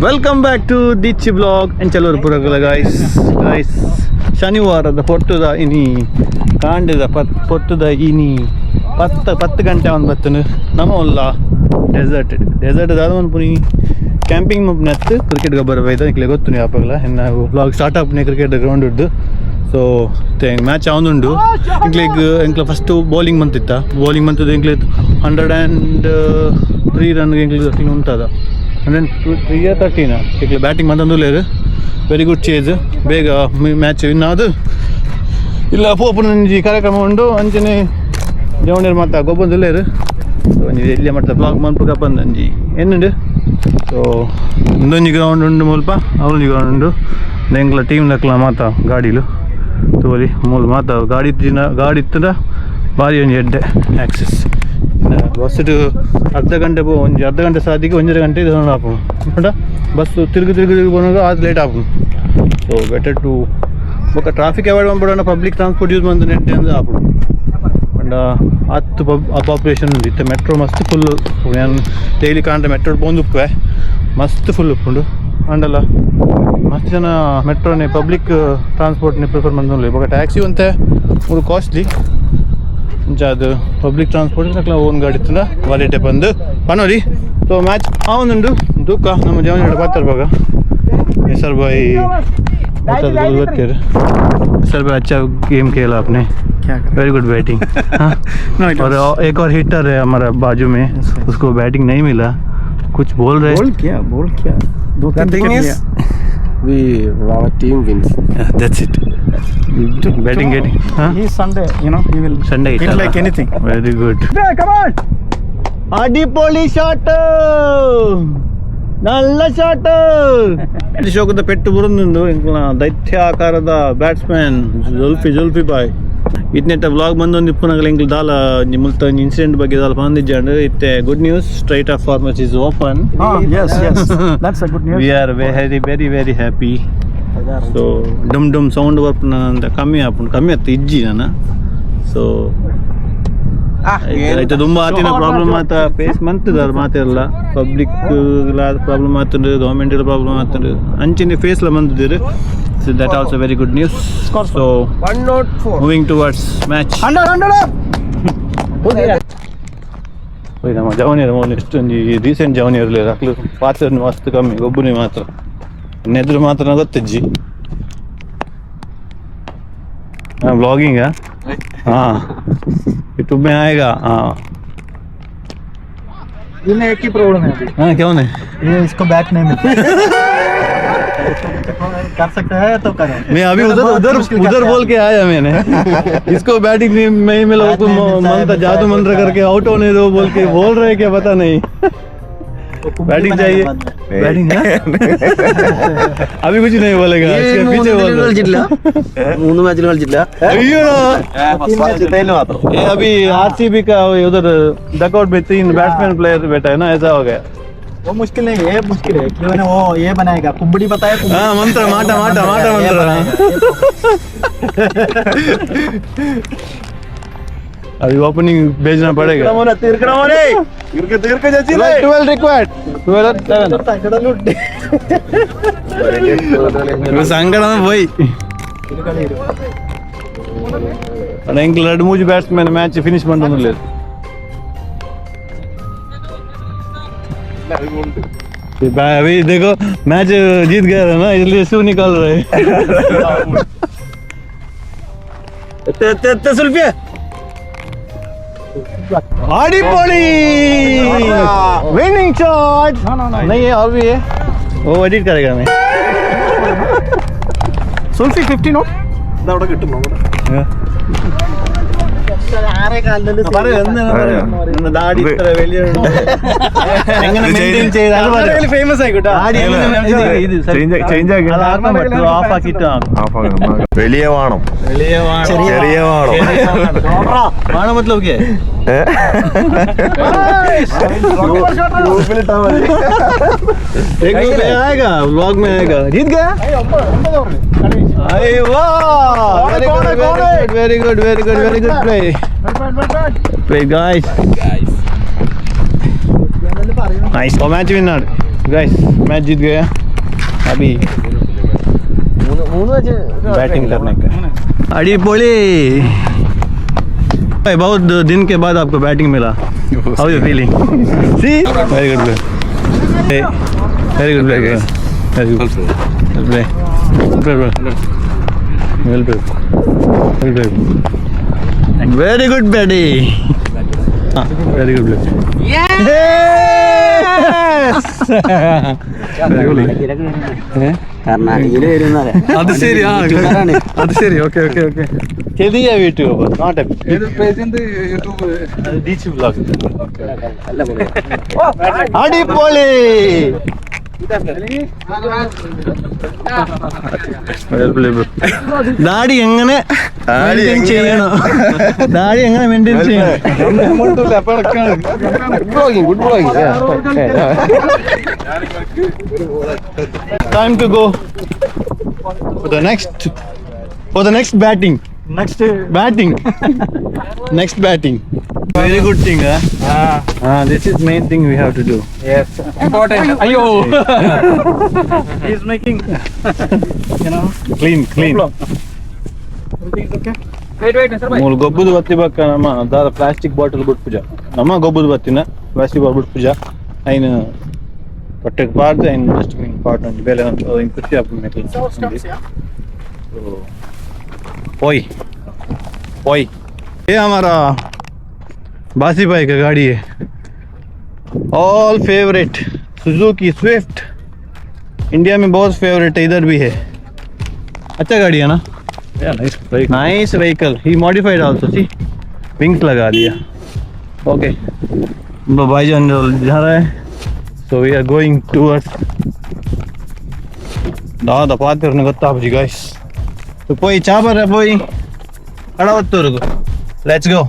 Welcome back to Dichi blog ಎಂಚಲೂರು ಪುರಗಲ guys. Guys, ಶನಿವಾರದ ಪೊರ್ತುದ ಇನಿ ಕಾಂಡದ ಪತ್ ಪೊರ್ತುದ ಇನಿ ಪತ್ತು ಪತ್ತು ಗಂಟೆ ಒಂದು ಬತ್ತನು. ನಮ್ಮ ಉಲ್ಲ ಡೆಸರ್ಟ್ ಡೆಸರ್ಟ್ ದಾದ ಮನ್ಪುನಿ? ಕ್ಯಾಂಪಿಂಗ್ ಮನ್ಪುನತ್ತು, ಕ್ರಿಕೆಟ್ ಗೊಬ್ಬರ ಬೈದ. ನಿಕ್ಲೆ ಗೊತ್ತು ಯಾಪಗಲ ಎನ್ನ ಬ್ಲಾಗ್ ಸ್ಟಾರ್ಟ್ ಆಪುನೆ ಕ್ರಿಕೆಟ್ ಗ್ರೌಂಡ್ ಇದ್ದು. ಸೊ ಮ್ಯಾಚ್ ಆವೊಂದುಂಡು. ಎಂಕ್ಲೆಗ್ ಎಂಕ್ಲ ಫಸ್ಟ್ ಬೌಲಿಂಗ್ ಮಂತಿತ್ತ. ಬೌಲಿಂಗ್ ಮಂತದ್ದು ಎಂಕ್ಲೆ 103 ರನ್ ಎಂಕ್ಲೆ ಉಂಟದ. 103 13 ಎಂಕ್ಲೆ ಬ್ಯಾಟಿಂಗ್ ಮಂತಂದುಲ್ಲೇರು. Very good chase. ಬೇಗ ಮ್ಯಾಚ್ ವಿನ್ ಆದು ಇಲ್ಲ ಪೋಪುನ ಒಂಜಿ ಕಾರ್ಯಕ್ರಮ ಉಂಡು. ಅಂಚನೆ ಜವಣೇರು ಮಾತ ಗೊಬ್ಬೊಂದುಲ್ಲೇರು. ಸೊ ಒಂಜಿ ಎಲ್ಯ ಮಟ್ಟ ಬ್ಲಾಗ್ ಮನ್ಪುಗ ಬಂದಂಜಿ ಎನ್ನುಂಡು. ಸೊ ಉಂದೊಂಜಿ ಗ್ರೌಂಡ್ ಉಂಡು ಮುಲ್ಪ, ಅವೊಂಜಿ ಗ್ರೌಂಡ್ ಉಂಡು. ಎಂಕ್ಲ ಟೀಮ್ ದಕ್ಲ ಮಾತ ಗಾಡಿಲು ತೋಲಿ. ಮೂಲು ಮಾತ ಗಾಡಿ ಇತ್ತಿನ, ಗಾಡಿ ಇತ್ತದ ಬಾರಿ ಒಂಜಿ ಎಡ್ಡೆ ಆಕ್ಸೆಸ್. ಬಸ್ ಅರ್ಧ ಗಂಟೆ ಪೋ, ಒಂಜಿ ಅರ್ಧ ಗಂಟೆ ಸಾದಿಗೆ ಒಂಜರೆ ಗಂಟೆ ಇದು ಆಪುಂಡು. ಪಂಡ ಬಸ್ ತಿರುಗು ತಿರುಗು ತಿರುಗು ಪೋನಾಗ ಆತ್ ಲೇಟ್ ಆಪುಂಡು. ಸೊ ಬೆಟರ್ ಟು ಬೊಕ್ಕ ಟ್ರಾಫಿಕ್ ಅವಾಯ್ಡ್ ಮನ್ಪೊಡಂಡ ಪಬ್ಲಿಕ್ ಟ್ರಾನ್ಸ್ಪೋರ್ಟ್ ಯೂಸ್ ಮಂತ್ ನೆಟ್ಟೆ ಅಂದ್ ಆಪುಂಡು. ಪಂಡ ಆತ್ ಪಬ್ ಪಾಪ್ಯುಲೇಷನ್ ಉಂಡು. ಇತ್ತೆ ಮೆಟ್ರೋ ಮಸ್ತ್ ಫುಲ್. ಯಾನ್ ಡೈಲಿ ಕಾಂಡ ಮೆಟ್ರೋ ಪೋಂದುಪ್ಪೆ, ಮಸ್ತ್ ಫುಲ್ ಉಪ್ಪುಂಡು. ಆಂಡಲ ಮಸ್ತ್ ಜನ ಮೆಟ್ರೋನೆ ಪಬ್ಲಿಕ್ ಟ್ರಾನ್ಸ್ಪೋರ್ಟ್ನೆ ಪ್ರಿಫರ್ ಮಂತೊಂದುಲ್ಲೆರ್. ಬೊಕ್ಕ ಟ್ಯಾಕ್ಸಿ ಒಂತೆ ಮೂಲು ಕಾಸ್ಟ್ಲಿ. ಅಂಚ ಅದು ಪಬ್ಲಿಕ್ ಟ್ರಾನ್ಸ್ಪೋರ್ಟ್ ಅಕ್ಲ ಓನ್ ಗಾಡಿ ಇತ್ತಂಡ ವಾಲಿಟೆ ಬಂದು ಪನೋಲಿ. ಸೊ ಮ್ಯಾಚ್ ಆವೊಂದುಂಡು. ದೂಕ ನಮ್ಮ ಜವನ ಪಾತ್ರ ಬಾಗ ನಿಸರ್ ಬಾಯಿ ಗೊತ್ತಿರ. निसर भाई, अच्छा गेम खेला आपने। क्या करें? Very good batting. No, it और एक और हिटर है हमारा बाजू में। Yes, yes. उसको बैटिंग नहीं मिला, कुछ बोल रहे। बोल क्या, बोल क्या? दो The तीन thing wicket is, लिया। we our team wins. That's it, batting getting. He Sunday, he will Sunday hit like anything. Very good. Yeah, come on. ಅಡಿಪೊಳಿ shot, ನಲ್ಲ ಶಾಟ್. ಶೋಕದ ಪೆಟ್ಟು ಬರುಂದುಂಡು. ಎಂಕ್ಲ ದೈತ್ಯಾಕಾರದ ಬ್ಯಾಟ್ಸ್ಮನ್ ಜುಲ್ಫಿ, ಜುಲ್ಫಿ ಬಾಯ್. ಇತ್ನೆಟ್ಟ ಬ್ಲಾಗ್ ಬಂದೊಂದು ಇಪ್ಪುನಗಲ ಎಂಕ್ಲ ದಾಲ ಒಂಜಿ ಮುಲ್ತ ಒಂಜಿ ಇನ್ಸಿಡೆಂಟ್ ಬಗ್ಗೆ ದಾಲ ಪಂದಿಜ್ಜಾಂಡ್. ಇತ್ತೆ good news, Strait of Hormuz is open. Oh, yes. That's a good news. We are very, very, very happy. So ಡುಮ್ ಡುಮ್ ಸೌಂಡ್ ಬರ್ಪುನ ಅಂತ ಕಮ್ಮಿ ಆಪುಂಡು. ಕಮ್ಮಿ ಆತು, ಇಜ್ಜಿ ನಾನ. ಸೊ ಆಯ್ತು, ತುಂಬ ಆತಿನ ಪ್ರಾಬ್ಲಮ್ ಆತ ಫೇಸ್ ಮಂತದಾರ ಮಾತೆಲ್ಲ. ಪಬ್ಲಿಕ್ ಪ್ರಾಬ್ಲಮ್ ಆತುಂಡು, ಗೌರ್ಮೆಂಟ್ ಪ್ರಾಬ್ಲಮ್ ಆತುಂಡು, ಅಂಚಿನ ಫೇಸ್ ಲ ಮಂತಿದ್ದೀರು. So that also very good news. So 104. Moving towards match. 100, 100 up. ನಮ್ಮ ಜವನಿಯರು ಮೌಲ್ ಎಷ್ಟೊಂದು ರೀಸೆಂಟ್ ಜವನಿಯರು ಅಕ್ಲು ಪಾತ್ರ ಮಸ್ತ್ ಕಮ್ಮಿ, ಗೊಬ್ಬುನಿ ಮಾತ್ರ ನೆದ್ರು ಮಾತ್ರ ಗೊತ್ತಜ್ಜಿ. हाँ, ब्लॉगिंग है। हाँ, यूट्यूब में आएगा, हाँ। इन्हें एक ही प्रॉब्लम है अभी। हाँ, क्यों नहीं? ये इसको बैट नहीं मिलता। कर सकते हैं तो करो। मैं अभी ये तो उधर बहुत उधर मुश्किल उधर करते हैं। बोल के आया मैंने। इसको बैटिंग नहीं नहीं मिला। बैट तो नहीं मिलता है, मंत्र मिलता जादू है, मंत्र मिलता करके है। आउट होने दो बोल के बोल रहे क्या, पता नहीं। वो कुंडली बैटिंग बनाएगा चाहिए। बाद में। बैटिंग है, अभी कुछ नहीं बोलेगा, इसके पीछे बोल रहे। കളിച്ചിട്ടില്ല, മൂന്ന് മാച്ചിൽ കളിച്ചിട്ടില്ല. अയ്യോ। ये अभी आरसीबी का उधर डकआउट में तीन बैट्समैन प्लेयर बैठा है ना, ऐसा हो गया। वो मुश्किल नहीं है, ये मुश्किल है क्यों ना वो ये बनाएगा, कुंबड़ी बताया, कुंबड़ी। हाँ, मंत्र माटा माटा माटा ये मंत्र। बनाएगा। अभी ओपनिंग भेजना पड़ेगा। 12 required, 12 7. സങ്കടം പോയി. ಎಂಕ್ಲ ಎರಡು ಮೂಜಿ ಬ್ಯಾಟ್ಸ್ಮನ್ ಮ್ಯಾಚ್ ಫಿನಿಶ್ ಮಂತೊಂದುಲ್ಲೆರ್. अभी देखो, मैच जीत गया था ना, इसलिए शू निकाल रहे। സുൽഫിയെ. അടിപൊളി विनिंग शॉट। नहीं है, और भी है, वो एडिट करेगा मैं। സുൽഫി 50 not. അവിടെ കിട്ടും അവിടെ. പറയൂ, എന്താണ് പറയൂ? ഒന്ന് ദാടി ഇത്ര വലിയ എങ്ങനെ മെയിൻറ്റെയിൻ ചെയ്ത് അത് പറയൂ. ഫേമസ് ആയിക്കോട്ടെ. ദാടി എങ്ങനെ ഇത് ഇത് സരി. ചേഞ്ച് ആക്കി. അത് ആക്കാൻ പറ്റുമോ? ഓഫ് ആക്കിയിട്ട് ആക്കും. വലിയ വാണം. വലിയ വാണം. ചെറിയ വാണം. വാണം മത്ലബ് കേ? ഗ്രൂപ്പിലിട്ടാ മതി. एक में आएगा, व्लॉग में आएगा। जीत गया। अरे वाह, very good, very good, very good, very good play, play guys. Nice match win. Guys, match जीत गया। अभी बैटिंग करने का। अड़ी भाई, बहुत दिन के बाद आपको बैटिंग मिला। How you feeling? See, very good play, very good play, very good play, play, well play, well play, very good batting, very good play. അത് ശരി, അത് ശരി. Okay okay okay. ചെറിയ YouTube, not YouTube. Beach vlog. അടിപൊളി. ദാടി എങ്ങനെ maintain ചെയ്യണം? ദാടി എങ്ങനെ maintain ചെയ്യണം? Good blogging. Time to go for the next batting. Next batting, next batting. Very good thing, huh? Ah, this is main thing we have to do. Yes, important. അയ്യോ, he is making, you know. Clean, clean. Everything is okay. Wait wait. ಮೂಲು ಗೊಬ್ಬದ ಬತ್ತಿ ಬಕ್ಕ ನಮ್ಮ ದಾದ plastic bottle ಬುಟ್ಪುಜ. ನಮ್ಮ ಗೊಬ್ಬದ ಬತ್ತಿನ plastic bottle ಬುಟ್ಪುಜ. ಐನ್ ಹೊಟ್ಟೆಗೆ ಪಾಡ್ದು ಐನ್ ಡಸ್ಟ್ಬಿನ್ ಪಾಡ್ ಒಂಜಿ ಬೇಲೆ ಐನ್ ಖುಷಿ ಆಪುಂಡು. पोई पोई, ये हमारा बासी भाई का गाड़ी है, all favourite Suzuki Swift. India में बहुत फेवरेट है, इधर भी है। अच्छा गाड़ी है ना? Nice vehicle. He modified also, see, wings लगा दिया। ओके, भाईजान जा रहा है, so we are going towards ದಾದ ಪಾತಿರ್ನ ಗೊತ್ತಾಪುಜಿ ಗೈಸ್. ಪೋಯಿ ಚಾಬರ ಪೋಯಿ ಕಡವತ್ತೂರುಗು. Let's go.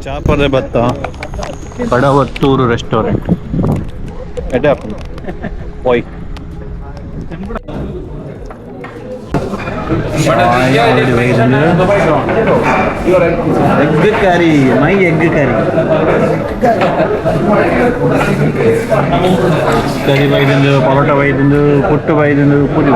ಚಾಪರೆ ಬತ್ತ ಕಡವತ್ತೂರು ರೆಸ್ಟೋರೆಂಟ್ ಎಡ್ಡೆ ಆಪುಂಡು. ಪೋಯ್ egg curry, my egg curry. Curry ಬೈದಿಂದು, paratha ಬೈದಿಂದು, ಪುಟ್ಟು ಬೈದಿಂದು, ಪುರಿ.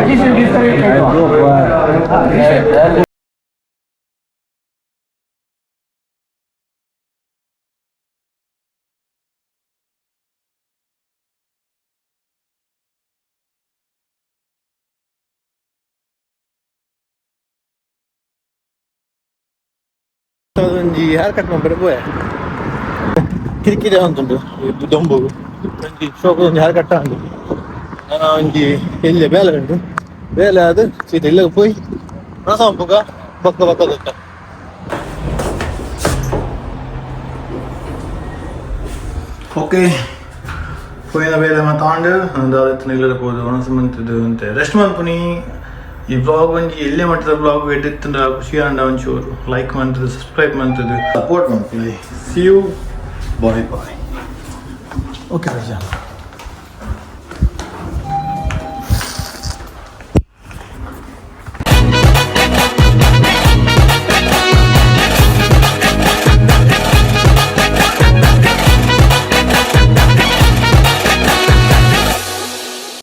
ಒಂಜಿ ಹೇರ್ ಕಟ್ ಮಲ್ಪರೆ ಪೋಯೆ. ಕಿರಿಕಿರಿ ಅಂತುಂಡು ದೊಂಬುಗು. ಒಂಜಿ ಶೋಕು ಒಂಜಿ ಹೇರ್ ಕಟ್ ಉಂಡು. ನಾನು ಒಂಜಿ ಎಲ್ಯ ಬೇಲೆ ಉಂಟು. ಬೇಲೆ ಅದು ಸೀದಾ ಇಲ್ಲಗೆ ಪೋಯ್ ರಸ ಮನ್ಪುಗ. ಬೊಕ್ಕ ಬೊಕ್ಕ ದೊಕ್ಕ. ಓಕೆ, ಪೋಯಿನ ಬೇಲೆ ಮಾತಾಂಡು ದಾದ ಇಲ್ಲದ ಪೋದು ಒಣಸು ಮಂತದ್ದು ಅಂತೆ ರೆಸ್ಟ್ ಮನ್ಪುನಿ. ಈ ಬ್ಲಾಗ್ ಒಂಜಿ ಎಲ್ಲೇ ಮಟ್ಟದ ಬ್ಲಾಗ್ ಎಡ್ಡೆತ್ತುಂಡ ಖುಷಿ ಆಂಡ ಒಂಚೂರು ಲೈಕ್ ಮಂತದ್ದು, ಸಬ್ಸ್ಕ್ರೈಬ್ ಮಂತದ್ದು, ಸಪೋರ್ಟ್ ಮನ್ಪುಲೆ. See you, bye bye. Okay Raja.